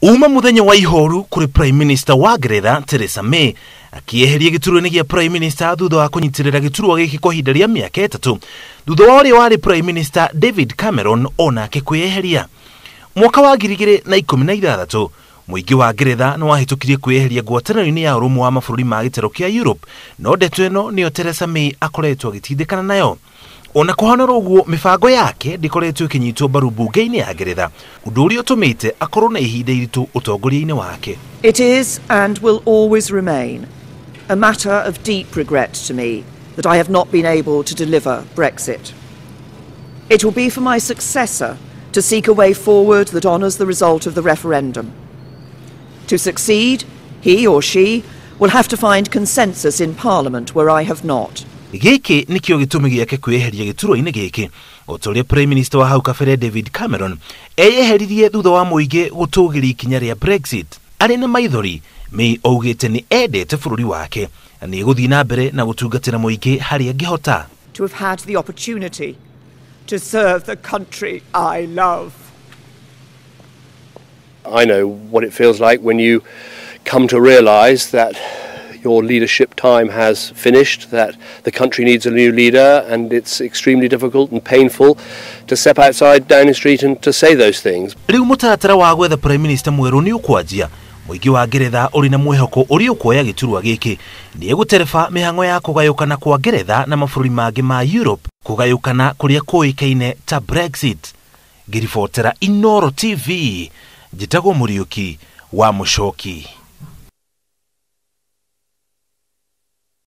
Uma muthenya wa ihoru kuri Prime Minister wa Ngeretha Theresa May akieheria giturwa-inĩ gĩa Prime Minister thutha wa kũnyitĩrĩra gĩturwa gĩkĩ kwa ihinda rĩa mĩaka 3 thutha wa ũrĩa warĩ Prime Minister David Cameron onake kwĩyeheria. Mwaka wa 2016 mũingĩ wa Ngeretha nĩ wahĩtũkirie kwĩyeheria ngwatanĩro-inĩ ya ũrũmwe wa mabũrũri ma gĩtarũ kĩa Europe, no ndeto ĩno nĩyo Theresa May akoretwo agĩtindĩkana nayo. Ona kũhana ũguo, mĩbango yake ndĩkoretwo ĩkĩnyitwo mbaru mbunge-inĩ ya Ngeretha, ũndũ ũrĩa ũtũmĩte akorwo na ihinda iritũ ũtongoria-inĩ wake. It is and will always remain a matter of deep regret to me that I have not been able to deliver Brexit. It will be for my successor to seek a way forward that honours the result of the referendum. To succeed, he or she will have to find consensus in Parliament where I have not. Gĩkĩ nĩkĩo gĩtũmi gĩake kwĩyeheria gĩturwa-inĩ gĩkĩ, o ta ũrĩa Prime Minister wa hau kabere David Cameron eyeheririe thutha wa mũingĩ gũtũgĩria ikinya rĩa Brexit. Arĩ na maithori, May augĩte nĩ endete bũrũri wake na nĩ egũthiĩ na mbere na gũtungatĩra mũingĩ harĩa angĩhota. To have had the opportunity to serve the country I love. I know what it feels like when you come to realise that your leadership time has finished, that the country needs a new leader, and it's extremely difficult and painful to step outside Downing Street and to say those things. Rĩu mũtaratara wa gwetha Prime Minister mwerũ nĩ ũkwanjia. Mũingĩ wa Ngeretha ũrĩ na mwĩhoko ũrĩa ũkuoya gĩturwa gĩkĩ nĩ egũtereba mĩhang'o ya kũgayũkana kwa Ngeretha na mabũrũri mangĩ ma Europe, kũgayũkana kũrĩa kũĩkaine ta Brexit. Ngĩribotera Inooro TV, njĩtagwo Mũriũki wa Mũcoki.